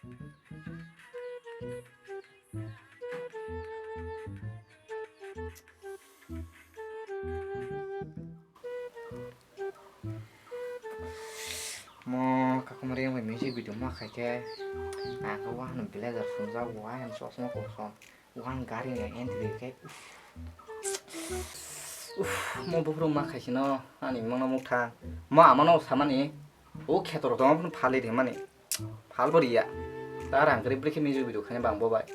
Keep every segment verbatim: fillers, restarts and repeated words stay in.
Mo kakumari yang music video ma khai khe, ang khe wahano blazer sumjak, wahano chosma kosom, wahano gari ni entry khe, uff. Uff, mo buphuru ma khai sino, ani mangno mukha, mo amano samani, o khetor tongma phano phalwi rimani, phal bo riya, ta rang kwrwi bwrwi khe music video khaina bang bo bai.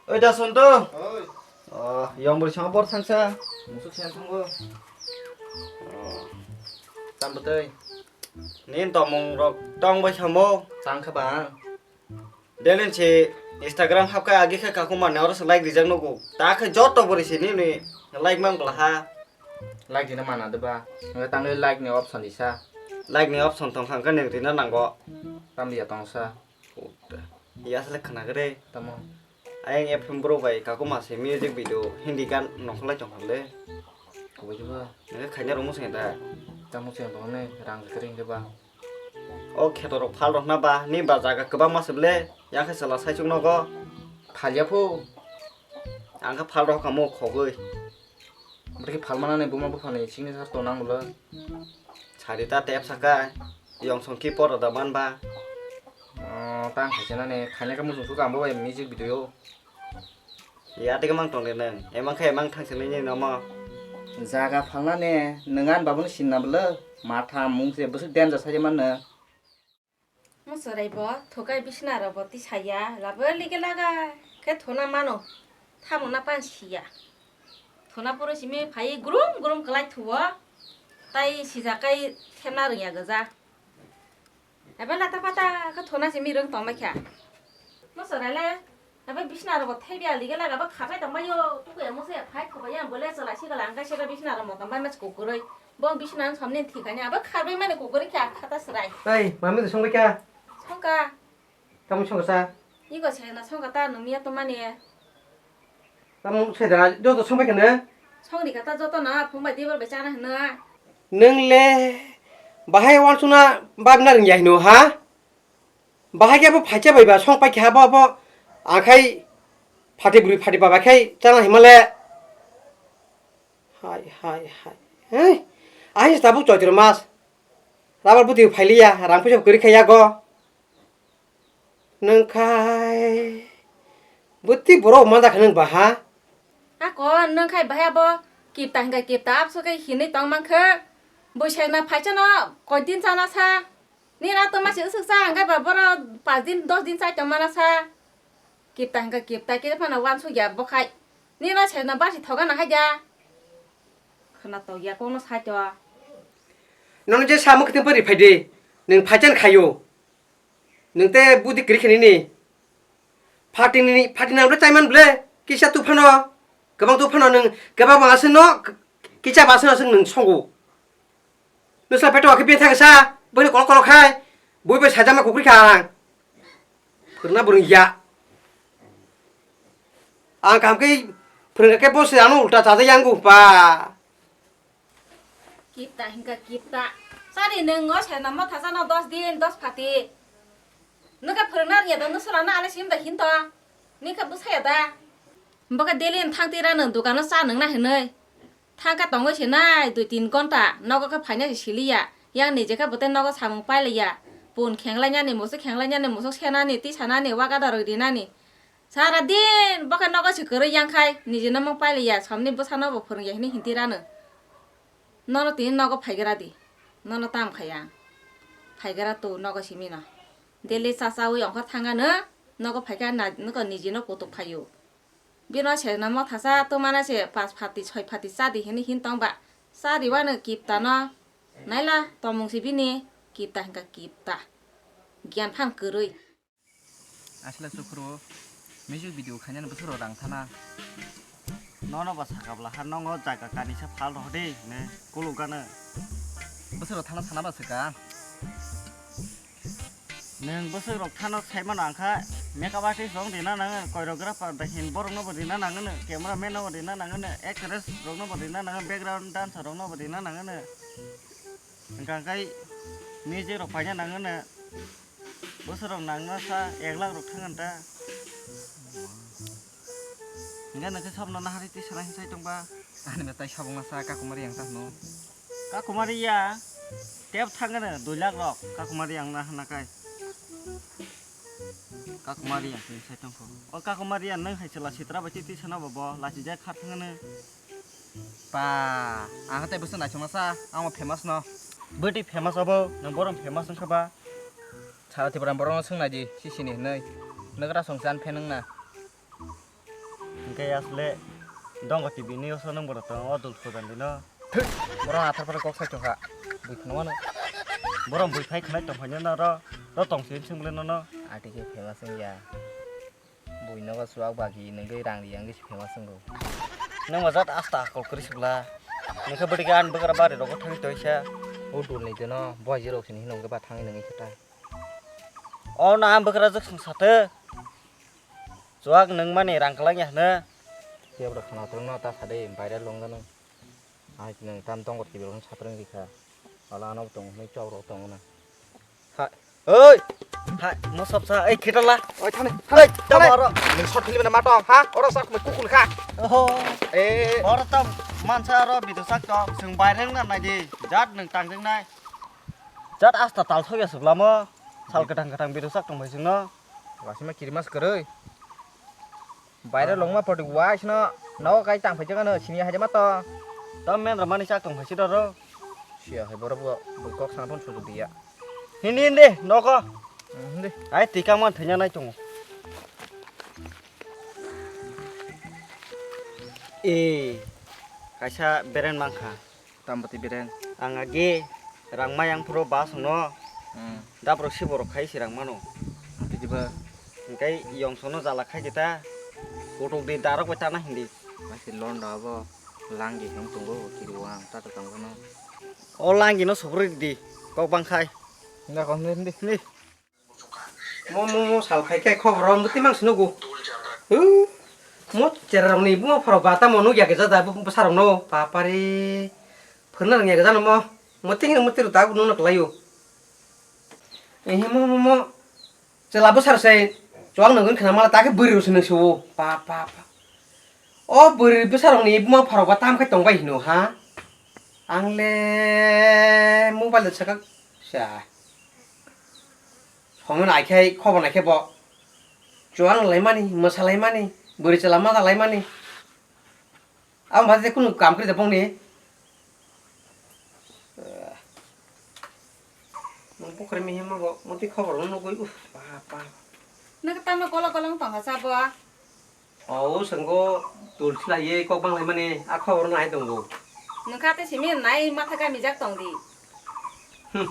Oi, da Sonto. Oi. Oh, yang bwrwi sama bor thangsa. Musuk siyan thango. Oh. Tam bwtwi. Nin tomung rok tong bai samo. Tang kha ba. Delin si Instagram hap kha agi kha kaku mane oro se like rijak nugo. Ta khe joto bwrwi si nini like mang bla ha. Like dina mana de ba. Nang tang like ni option disa. Like ni option tong kha khe ning rina nango. Tam dia tong sa. Puta. Iya selek khna gede. Tamo. Ayang F M bro bai kaku mase music video Hindi gan nongkholai tong khamle. Kubui ba. Nang khaina rong museng da. Tamo se tong ne rang kering de ba. O kheto rok phal rok na ba ni ba jaga kwbang ma se ble. Yang khe sala sai chung nogo. Phal ya phu. Ang khe phal rok kamo khogoi. Bwrwi khe phalmana ni buma buphani signature to nang bwlw. Sari ta tep saka, yong song ki poro da man ba. Oh, tang khaisa nani, khaina khe muchung suka ang bo bai music video. Ya tege mang tong de nang, emang khe emang thang sini ni nomo. Jaga phalnani, nwngan babuni sinna bwlw, matha mung se bwswk danger sai man no. Musurai bo thokai bisna rok bo tisaya, labo lige laga khe thona mano, tamo na pan siya. Thona poro simi phai grum grum kwlai thuo, tai sija kai themna rwngya gwja. Ebe lata pata khe thona simi rwng tong lai kha. Musurai le Abo bisna rok bo thaibi ali gela gabo khapai tong baio, tuku ya musa ya phai khobai ya bole chala si gala angkai sega bisna rok motom bai mas kukuroi. Bo bisna ang somni thikani abo kharbai mani kukuroi kya khata srai. Ei, mami to songbai kya? Songka. Kamu songka sa? Iko se na songka ta nung ya to mani. Kamu se da joto songbai kene? Songri kata joto na phung bai dibal bai chana hna. Nung le bahai wan suna babna ring ya hino ha? Bahai khe bo phaikya bai ba song paikha bo, bo akhai phati bwrwi phati baba khai chana himale. Hai, hai, hai. Hei, ahi tabuk choitro mas. Rabar buti phailiya, rang puisa kwrwi khaiya go. Nung khai buti borok manda khe nung baha. Ako nung khai bahai abo kipta hingka kipta abso khe hinwi tong mankhe. Buisai na phaisa no koidin chana sa. Nini atoma se usuk sa hingke ba boro pas din dos din chai tongmana sa. Kipta hingke kipta khe phano wansuk ya bokhai. Nini no se no basi thoga na haja. Khna to ya kono sai to. Nono je samung kitin pari phai de. Nung phaichen khayo. Nung te budi kri khini ni. Phatini, phatini ang ble chaiman ble, kisa tuphano, kwbang tuphano nwng kwbang bang aswk no, kisa bang aswk no nwng songo. Nwsla peto akhe bini thangsa, bini kolok kolok khai, bui bai sajama kukri kha ang. Phwrwngna bwrwng ya. Ang kaham khe phwrwngkha khe bo se ano ulta chajak yang pa. Kipta hingka kipta. Sari nwng o se namo thasa no dos din, dos phati. Nwkha phwrwngna rwya da, nwswrang na ale sim da hinto. Nikha bwsaya da. Bokhe daily thang tira nwng dukano cha nwngna hinwi. Thangkha tongwi se nai dui tin gonta, nogo khe phaina se siliya. Yang nijekha bwtwi nogo samung pailaiya. Pun khenglainani, musuk khenglainani, musuk senani, tisanani, wagadar rinani. Sara din bokhe nogo se kwrwi yang khai, niji no mung pailiya, somni bwsano bo phwrwngya hinwi hinti rano. Nono tini nogo phaigra di, nono tam khai ang. Phaigra to nogo simi no. Daily cha chawi ongkhor thangano, nogo phaikha na, nogo niji no kutuk phaio. Bino se no mothasa to mana se pas phati, soi phati cha di hinwi hin tong ba. Cha riwano kipta no. Naila tomung si bini, kipta hingka kipta. Giyan phan kwrwi. Asle sukhru music video khainani bwswk rang thana. Nono ba sakabla ha nongo jaga kanisa phal rohde ne kulugano. Bwswk rok thana sana ba swka. Nwng bwswk rok thano saimano angkha makeup artist rok rina nango, choreographer da hin borok no bo rina nango, cameraman no bo rina nango, actress rok no bo rina nango, background dancer rok no bo rina nango. Hingka khe Mije rok paina nangna. Bosor rok nangna sa ek lakh rok thangna ta. Hingke nangke sabno nahari twi sana hinsai tongba. Ani betai sabong nasa kakumari yang tahno. Kakumari ya. Tep thangna dui lakh rok kakumari yang na hana kai. Kakumari yang twi sai tongkho. O kakumari yang nang hai chwla sitra bai twi twi sana bobo lachi jai khat thangna. Pa, ang hatai bwswk naisingmasa, ang bo famous no. Bwtwi famous obo, nwng borom famous wngkha ba? Sara Tripura borok no swng nai di, sisini hinwi. Nwgra song chan phen wngna. Hwnkhe asle Dongo T V ni oso nwng borok tong o dul khojan di no. Thik, borok athar phar kok sai tongkha. Bui khwnamano. Borok bui phai khwnai tong phai no ro, ro tong sini swng bwle no no. Ati khe famous wngya. Buinogo chuak bagi nungwi rang ri wngwi se famous wngo. Nwng bo jat asta hakol kwrwi se bwla. Nokhe bwdikhe ani bwkra bari rogo thangwi toisa. O dul ni deno boijerok sini hino hwnkhe ba thangwi nungwi khe ta. O na ang bwkra jwk swng sate. Chuak nungmani rang kwlangya hwno. Tei bwrok khana kwrwngno ta sade viral wngano. Ai, nwng tam tong kor kibirok satrang rikha. Ala ano tong hwnwi chok rok tong na. Hai. Oi. Hai, mo sop sa, ei khitala. Oi, thani. Hai, tamo aro. Nwng sot khili mana matong, ha? Oro sak me kukul kha. Oho. Eh. Oro tam mansa aro bidu sak tong, sung baireng na nai di. Jat nwng tangjeng nai. Jat asta tal thok ya suglamo. Sal ketang ketang bidu sak tong bai sungno. Wasima kirimas keroi. Baire longma podi wai sino nogo kai tang phai jagano sini haja ma to. To men ramani chak tong phai si doro. Sia hai borok bo bui kok sana phone sujuk dia. Hindi hindi nogo. Hmm, hindi. Ai tikang man thanya nai tongo. E kaisa beren mangkha. Tambati bireng. Ang agi rang mayang phuru bus no. Hmm. Daprok siborok khai si rang mano. Tiji ba. Hingkai yong sono jala khai kita. Kutuk di darok bai tana hindi. Masi londa abo langgi hang tungo kiri wang tata tang kono. O langgi no sopri di kok bang khai. Hindi kok hindi hindi. Hindi. Mo mo mo sal khai khai khobor o muti mang sinogo. Hu. Mo chera rok ni bumo pharo ba tamo nugya kisa da bwsarok no papari. Phwrwngna rwngya kisa no mo. Muti hino muti rw ta nung no kwlai o. Ehe mo mo mo. Chwla bwsar se chuwak nungwi khna mala ta khe bwrwi rw se nung se o. Pa pa pa. O bwrwi bwsarokni buma pharok ba tam khe tongbai hino ha? Ang le mobile da sakha sa. Somoi nai khe khobor nai khe bo chuwak nung laimani, mwsa laimani, bwrwi chwla ma da laimani. Amo bahaikhe kunu kam kwrwi da bongni. Nung pukhri mihimma bo motwi khobor no nugwi, uff, bap, bap. Nang tamo gola gola wng tongkha sabo? O, o swngo tul thilaiwi kok banglaimani, a khobor no nai tongo. Nung kha tei simi nai matha gami jak tong di. Hmm.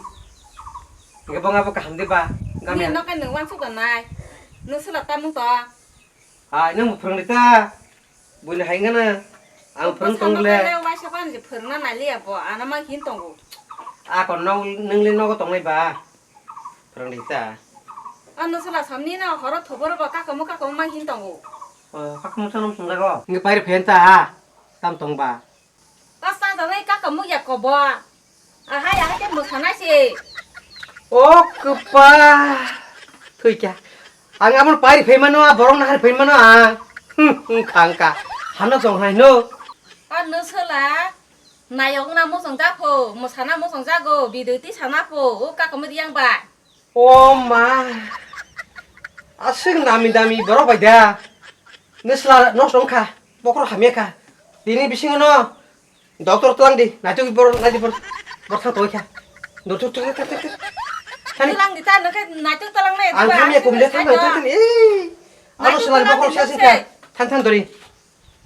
Hingke bong abo kaham de ba? Gami nini ano. Nokai nung wansuk da nai. Nung sula tamung to. Hai, nung bo phwrwng di ta. Buini hai wngkha na. Ang phwrwng tong le. Waisa pan je phwrwngna nai liya bo, ano mang hin tongo. A kon nog nung le nogo tongnai ba? Phwrwng di ta. Ano sula samni na horo thoboro bo kakamo kakamo mang hin tongo. O, kakamo sanom sung jago. Nge pair phen ta ha. Tam tong ba. Ta sa da nai kakamo ya ko bo. Ahai, ahai, khe mwsanai se. O kwpa. Thwi kha. Ang abo pairi phai mano, a borok nahar phai mano ang. Hmm, hmm, khang ka. Hano song hai no. A no sela. Nayok na mosong ja pho, mwsana mosong jago, bidui ti sana pho, o kakomit yang ba. O ma. Aswk nami dami borok bai da. Nwsla nosto wngkha, bokhorok hamya kha. Tini bisingo no doctor tlang di, naitok bor, nai di bor, bor thang tongkha. Doctor tlang, tlang, tlang, tlang. Thani. Tlang di ta, nokhe naitok tlang nai. Ang diba, thamya ang kumde diba thang, thang, thang, thang. Ei. Ano naitok selai tlang bokhorok di sa singkha. Nokhe. Thang, thang dori.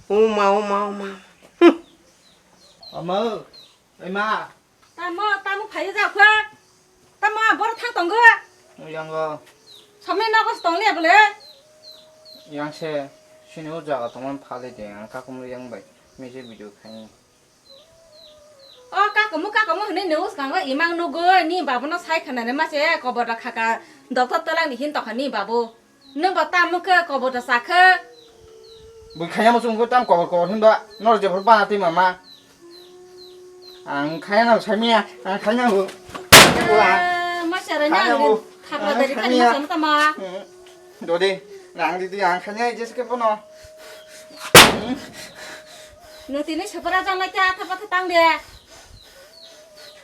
O ma, o ma, o ma. Hmm. Ama, oi ma. Tamo, tamo phai ja kha. Tamo bor thang tongo. Yango. Somni nogo tong le bole. Yang se, sini o jaga tongmani phale de, ang kakumri yang bai. Mese video khaini. O kakumu, kakumu hwnwi nung swkango imang nugwi, ni babuno sai khwnani ma se kobor da khaka, doctor twlang ni hin tokha ni babu. Nwng bo tamo khe kobor da sakhe. Bui khaya mo chwng tam kobor kobor hinba. Nor jebor bana twi mama. Ang khaya nang saimia, ang khaya nang. Tanya Kanya ani bo. Thapla dari Kanya tanya. Sama tama. Hmm. Dodi, rang di di ang kanya je seke pono. Hmm. Nutini separa jang lai ta thapa tang de.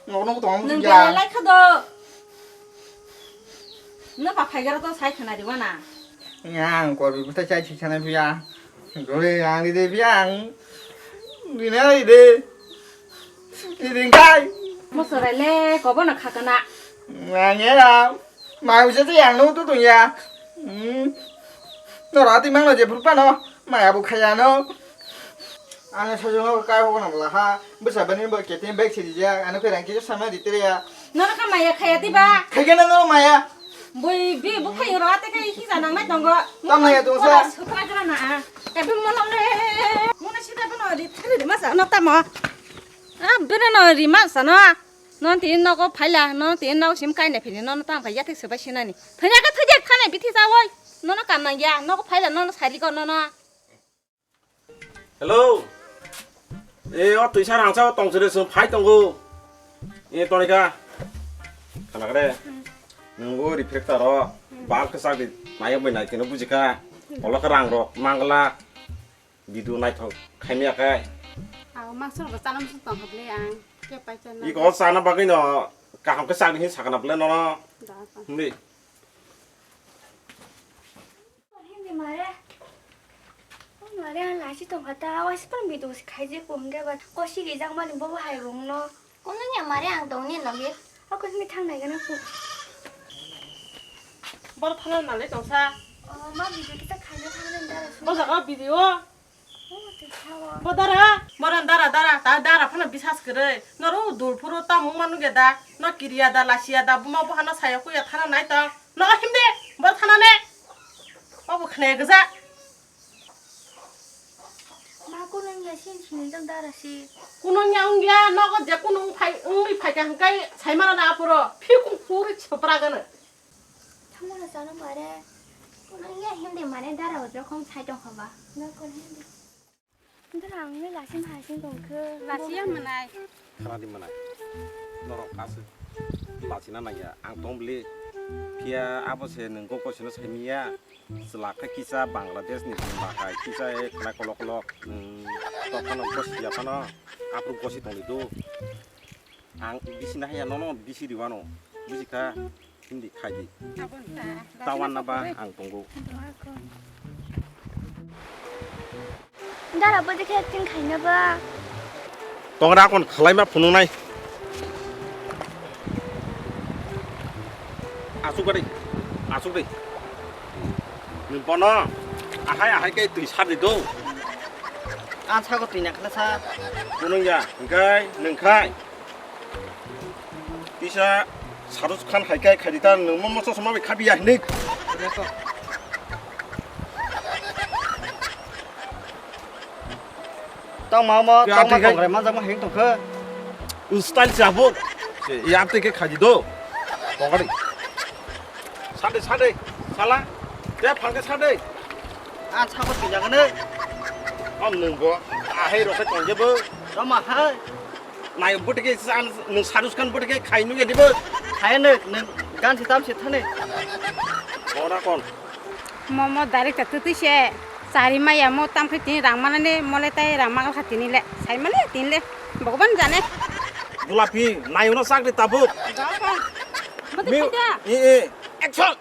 Nok nok tong Nung ya. Lai kha do. No pa phai gara to sai khana di wana. Yang kor bi buta chai chi chana biya. Dodi, rang di di biya ang. Bina di de. Iding kai. Mo sorai le kobo no khakana. Nang ya. Mai uja te yang no tu tu ya. Hmm. No rati mang no je purpa no. Mai abu khaya no. Ano sajung no kai ho na bla ha. Busa bani bo ketin bag sidi ya. Ano kai rang kisa sama di tere ya. No ka maya khaya di ba. Khaya na no maya. Bui bi bu khai ro ate kai hi janang nai tongo. Tam nai ya tung sa. Sutra jara na. Ka bi mo no le. Mo na sida bo no di thari di masa no tamo. A bini no rima sano. Non tin nogo phaila, non tin nogo sim kaina phini, nono tang phai yathik sebai sinani. Thanya ka thajak thane bithi jawoi. Nono kam nang ya, nogo phaila, nono sari ko nono. Hello. E, o tuisa rangsa o tong sere sung phai tongo. E, tonika. Kana kare. Nungo refractor o. Bal kesak di. Naya bai nai kino bujika. Olo ka rang rok. Mangla. Video naithok khaimya khe. Aw, mangsa rok chana muchung tong kha bwle ang. Khe paisa na. Iko chana bagwi no kaham khe chani hin sakna bwle nono. Da, da. Hindi. Hindi mare. O mare ang lachi tong kha ta, o sipang video si khaijak bo hwnkhe ba kosi rijak mani bobo hai rung no. Kono ni amare ang tong ni logit. Ako sini thang nai gana ko. Bor thana nale tongsa. Oh, ma video kita khaina thang den dara. Bo jaga video. Oh, tu thawa. Bo dara. Moran dara dara ta dara phana bisas kere. Noro dul phuru ta mung manu ge da. No kiriya da lasiya da buma bo hana saya kuya thana nai ta. No himde. Bor thana ne. Bo bo khne gaja. Ma, kunung ya sin sinijak dara si. Kunung ya wng ya, nogo je kunung phai, wngwi phai kha hwnkhe sai mano na aphuru. Phi kung phuri chopra gano. Thangmano chano mare. Kunung ya himdi mane dara bo jokhon sai tong kha ba. Na kun himdi. Dara ang ni lasim hasim tong khe. Lasiya manai. Khana di manai. Norok aswk lachina nangya. Ang tong bili. Phiya abo se nwng kok kosino sai miya. Chwla khe kisa Bangladesh ni bwrwi ba hai kisa e khwlai kolok kolok, hmm, tok phano gosi ya phano aphuru gosi tongdi do. Ang bisi na haya nono bisi riwano buji kha hindi khai di. Tawan na ba ang tongo. Dara bo dekhe acting khaina ba. Tongra kon khwlaima phunuknai. Asuk gari, asuk de. Nwng bono ahai ahai khe twi sadi do. Ang sago twi nakhla sa. Phunuk ya, hwnkhe nwng khai. Kisa Shahrukh Khan hai kai khaidi ta nwng mo moso soma bai khabi ya hinwi. Tang ma ma, ya, tang ma twi khai. Kongrai manjak ma heng tongkha. Style se abo. Se, ya twi khe khaidi do. Kongrai. Sade, sade, sala. Te phangke sade. Ang sabo twi jagane. Om nwng bo. Ahai rokhe tongje bo. Rama hai. Nai bwtwkhe san nwng Shahrukh Khan bwtwkhe khai nungya dibo. Khai nwk nwng gan se tam se thane. Ora kon. Momo dari ta tutui se. Sari maya mo tam khe tini rang manane mole tai rang mangal kha tini le. Sai male tini le. Bhagwan jane. Gulapi nai uno sak de tabuk. Ga kon. Bwtwkhe da. E e. Action.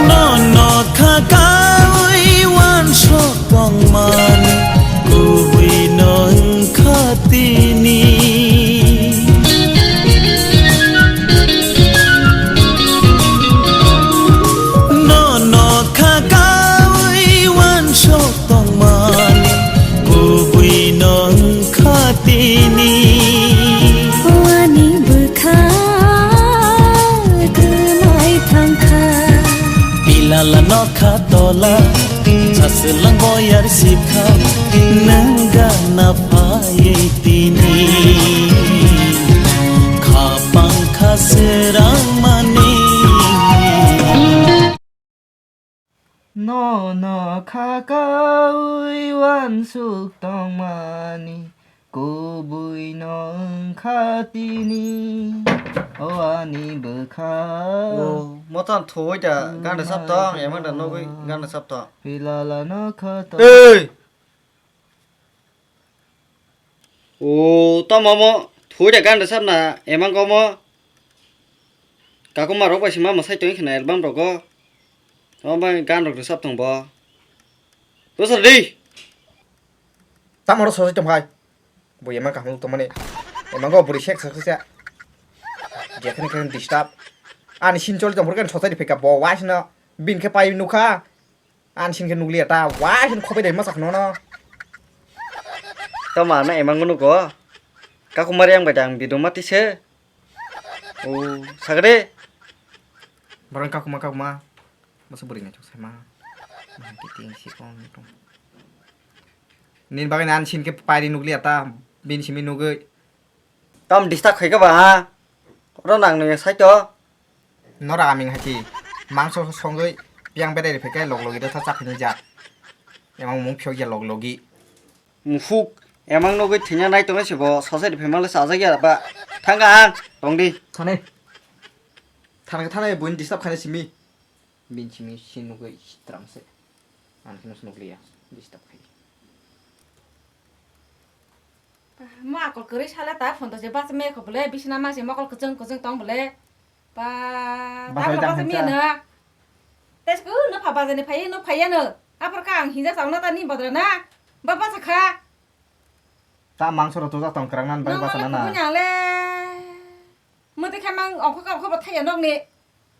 Nono kha kaui uansuk tongmani kubui no wngkha tini. Nono kha kaui uansuk tongmani kubui no wngkha tini. Ani bwkha kwmai thangkha. Pilala nokha tola, saswlang boyar sikha, nwng gana phaiwi tini. Kha Nono kha kaui uansuk tongmani, kubui no wngkha tini, o ani bwkha. O, motan thuwi da, gan rwchap tong, emang da nugwi gan rwchap tong. Pilala no kha tong. Ei! O, tamo mo, thuwi da gan rwchap na, emang go mo. Kakuma rok bai se ma mwsai tongwi khna album rogo. Tamo bai gan rok rwchap tong bo. Bwswk di? Tamo ro sojai tong phai. Bo emang kaham tongmani. Emang go bwrwi sek sak sak. Jekhani khe disturb. Ani sin choli tong phuru khe sojai di phaikha bo waisno. Bin khe pai nukha. Ani sin khe nukliya ta, wai sin khopai dai masa khno no. Tamo ano emang nugo. Kakumari ang bai dang bidung mati se. O, sagade. Borang kakuma, kakuma. Masa bwrwi nai chok sai ma. Nini bagwi ani sin khe pairi nukliya ta, bini simi nugwi. Tam disturb khai kha ba ha? Oro nang nang sai to. Nora aming hai chi. Mangso songwi piang bedai rifai khe log logi dotha chaphinwi jak. Emang mung phiyok ya log logi. Muphuk, emang nugwi thwina nai tongnai se bo, sosai rifai male sajak ya ba. Thang ang, tong di. Thane. Thane, thane buin disturb khainai simi. Bin simi si nugwi sitram se. Ang kheno se nukliya. Disturb khai. Mo akol kwrwi sale ta phone to je bachame kho bole, bisina ma se mokol kwchwng kwchwng tong bole. Ba, Bachai ta tang bachame hinsa. No. Tes ku no pha bajani phai no phai no. Apor ka ang hinja sauna ta ni bodra na. Ba bacha kha. Ta mangso ro to ja tong krang nan bai bachana na. Kunya le. Mo te khamang ongkho ka ongkho ba thaya nok ni.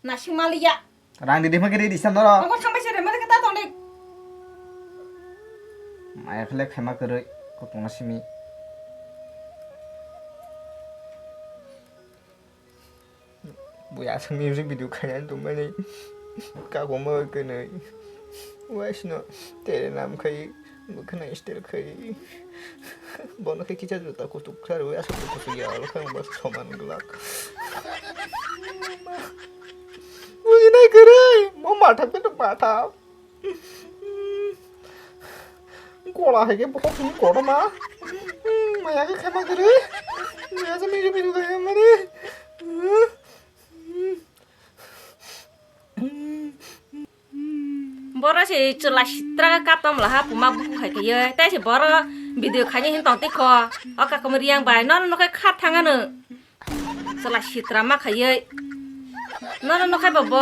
Nasing maliya. Rang di dima kiri di san doro. Ongkho thambai se re, mali kata tong de. Maya khle khema kwrwi, kotongma simi. Buya aswk music video khainani tongmani. Kago mo kwnwi. Waisno tere nam khai. Bwkhwnai style khai. Bono khe kisa juta kuchuk kha rwi aswk kuchuk ya olo khe ba soman glak. Bujinai kwrwi, mo mathak bini mathak. Gola hai khe bokhok simi kotorma. Maya khe khema kwrwi. Maya se miri miri khe mari. Boro se chwla sitra kap tong la ha puma buku khai khai ye. Tai se boro video khai hin tong tikho. O kakom riang bai no no khai kha thang ano. Chwla sitra ma khai ye. No no khai bo bo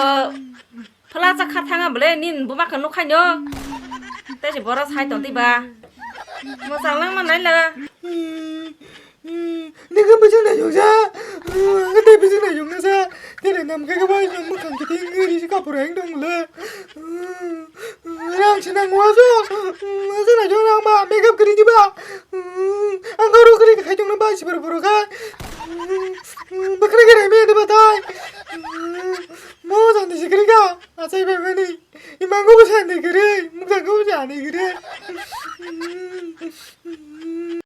phla cha kha thang bole nin buma kha no khai no. Tai se boro sai tong ti ba. Mo chang lang ma nai la. Nang khe bwswk naiyung sa? Ang khe tei bwswk naiyung na sa? Tere nam khe khe bai nwng mwkhang kiting wngwi risi kapur heng tong le. Rang se nango aswk.